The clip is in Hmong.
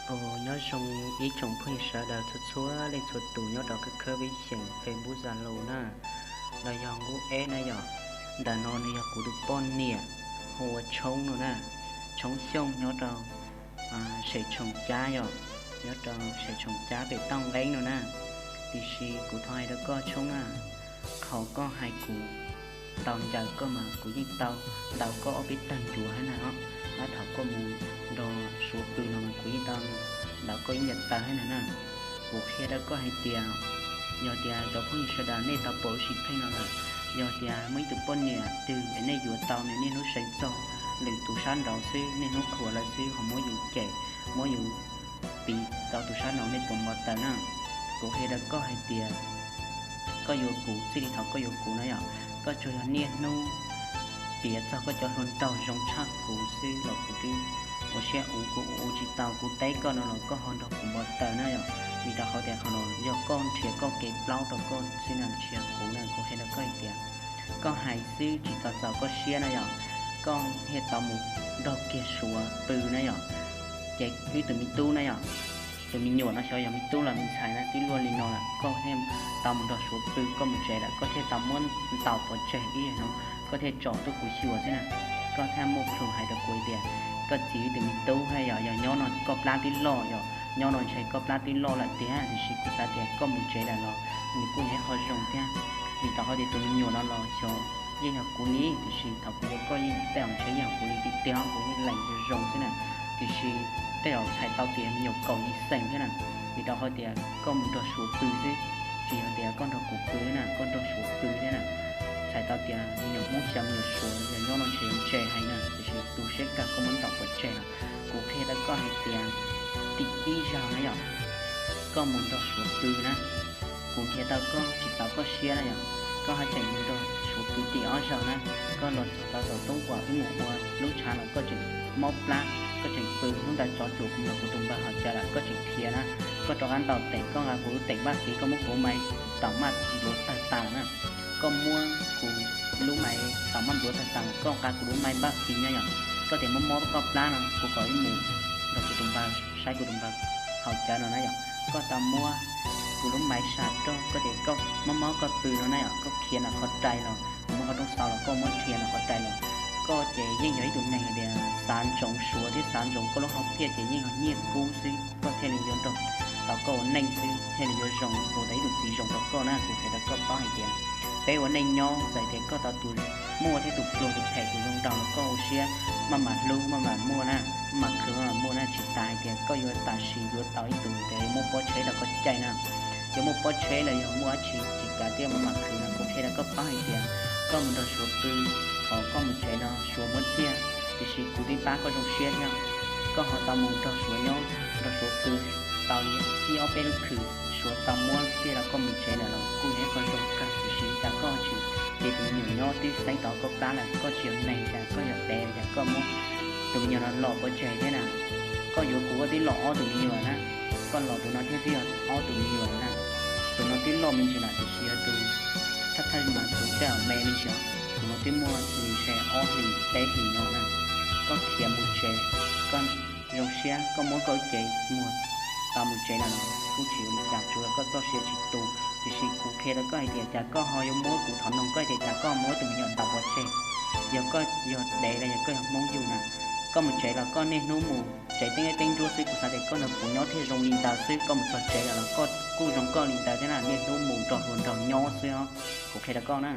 Ua nyob zoo ib tsoom phooj ywg sawv daws txhua txhua leej txhua tus nyob rau khawb khawb vib xyeem Facebook Zalo na, los yog Nkub Eb na yom. Ntawm no nws yog kuv tus poj niam hu ua Tshoob no na, Tshoob Xyooj nyob rau Sem Tshoom Cab yom, nyob rau Sem Tshoom Cab pem Tooj Nqeeb no na. Tiam sis kuv thov hais rau koj Tshoob na, qhov koj hais kuv tau ncaws koj mas kuv yeej tau ntaus koj ob peb tawg ncuav thiab na. Ab, thaum koj mus nrog Suav pw no mas kuv yeej tau ntaus koj ib ncaws taw thiab na. Kuv qhia rau koj hais tias, yog tias cov phooj ywg sawv daws nej tau pom lub sim pheej no lawm, yog tias muaj ib tug poj niam twg es nej yuav tau nws niaj hnub seev txog lwm tus sab nraud xwb, niaj hnub khuam lawv xwb ho muab yus cem, muab yus piv rau tus sab nraud nej puas npau taws na. Kuv qhia rau koj hais tias koj yuav kuv txij li thaum koj yuav kuv na yom, koj tsuas yog niaj hnub piav txog koj cov hluas nraug zoo tshaj kuv xwb los kuv twb ua siab uv, kuv ua tsis tau, kuv teb koj no los koj ho nrog kuv npau taws na yom. Vim rau qhov tias qhov no yog koj nrhiav koj kev plaub rau koj xwb na, tsis yog kuv na. Kuv qhia rau koj hais tias koj hais xwb tsis txaus txaus koj siab na yom, koj thiaj tau mus nrog kiag Suav pw na yom. Ces wb tus me tub na yom, tus me nyuam no xyov yog me tub los me ntxhais na, twb luaj li no lawm koj thiaj tau mus nrog Suav pw, koj mus tsev lawm koj thiaj tau muab ntaus pov tseg ib yam no, koj thiaj tsom tuaj kuv xyuas xwb na. Koj thiaj muaj plhus hais rau kuv tias koj txiv wb tus me tub thiab yom, yog nyob no koj plab twb loj, yog nyob no ntshe koj plab twb loj lawm tiag, tiam sis kuv xav tias koj mus tsev lawm los nws kuj yog ib qho zoo thiab. Vim rau qhov tias tus me nyuam no los xyov yeej yog kuv li, tiam sis thaum kuv yuav koj yeej tej zaum ntshe yeej yog kuv li tiag tiag, kuv yeej lees zoo zoo xwb na. Tiam sis tej zaum txhais tau tias me nyuam kaum yim xeem thiab na, vim rau qhov tias koj mus nrog Suav pw xwb, tsis yog tias koj nrog kuv pw na, koj nrog Suav pw thiab na. Txhais tau tias me nyuam Hmoob xyaw me nyuam Suav yog nyob no ntshe yuav ntse heev na, tiam sis tu siab kawg koj muab ntaus pov tseg lawm. Kuv qhia rau koj hais tias tim ib zaug na yom, koj mus nrog Suav pw na, kuv nrhiav tau koj tsis txaus koj siab na yom, koj haj tseem mus nrog Suav pw tim ob zaug na. Koj los txog rau saum toob uas wb mus ua lub tshav los koj tseem mob plab, koj tseem pw. Hnub ntawd tsov cuam kuv nrog kuv tus npawg haus cawv lawm koj tseem khiav na. Koj rov qab ntaus tes, koj nqa kuv lub teem npaj fiv, koj muab kuv lub maiv taum maj npluav tawg tas na. Koj muab kuv lub maiv taum maj npluav tawg tas, koj nqa kuv lub maiv npaj fiv nyob yom, koj tias mob mob koj plab no, kuv kom wb mus nrog kuv tus npawg saib kuv tus npawg haus cawv no na yom. Koj tau muab kuv lub maiv sam roj, koj tias koj mob mob koj pw no na yom, koj khiav ntawm qhov rais los, kuv muab qhov rooj xauv los koj muab rhiav ntawm qhov rais los. Koj ces yeej yog ib tug neeg hais tias xav ntsoov Suav thiab xav ntsoov koj lub hom phiaj ces yeej yog nyiaj kub xwb koj thiaj li yuav nrog tau koj ua neej xwb, thiaj li yuav zoo ua tau ib tug txiv zoo rau koj na. Kuv qhia rau koj paub hais tias peb ua neej nyob txawm tias koj tau tus muaj thiab tus pluag tus phem tus zoo nraug los koj ua siab maj mam hlub maj mam muaj na, maj mam khwv maj mam muaj na, tsis tas hais tias koj yuav tam sim yuav tau ib tug ces yuav muaj pob tsheb rau koj caij na. Yuav muaj pob tsheb los yog muaj dab tsi tsis kav tiaj maj mam khwv no. Kuv qhia rau koj paub hais tias koj mus nrog Suav pw, qhov koj mus tsev no Suav muab txiaj, tiam sis kuv twb pab koj zoo siab thiab. Koj ho tau mus nrog Suav nyob, nrog Suav pw tau li ib ob peb lub khw, Suav tau muab txiaj rau koj mus tsev lawm los kuj yog ib qho zoo kawg, tiam sis cas koj tsis, ces tus me nyuam nyob twb xeeb tau koj plab lawm, koj tsis yog neeg cas koj yog dev cas koj muab tus me nyuam no lom pov tseg thiab na. Koj yuav kuv koj twb lom ob tus me nyuam na, koj lom tus no thiab twb yog ob tus me nyuam na. Tus no twb loj me ntsis lawm tiam sis yog tus thaj thaj mas tus tej zaum me me ntsis, tus no twb muaj ntshe ob hlis peb hlis nyob na. Koj khiav mus tsev, koj zoo siab koj muab koj cev muag tau mus tsev lawm los kuj tsis ua li cas, tsuas yog koj txoj sia tsis tu. Tiam sis kuv qhia rau koj hais tias cas koj ho yuav muab kuv thov noog koj tias cas koj muab tus me nyuam ntaus pov tseg. Yog koj yog dev los yog koj yog Hmoob yug na, koj mus tsev los koj niaj hnub mus tsev teeb teeb nruab xwb, kuv xav tias koj nrog kuv nyob thiaj zoo li ntawd xwb, koj mus txog tsev lawm los koj kuj zoo koj li ntawd thiab na, niaj hnub mus nrog hluas nraug nyob xwb os. Kuv qhia rau koj na.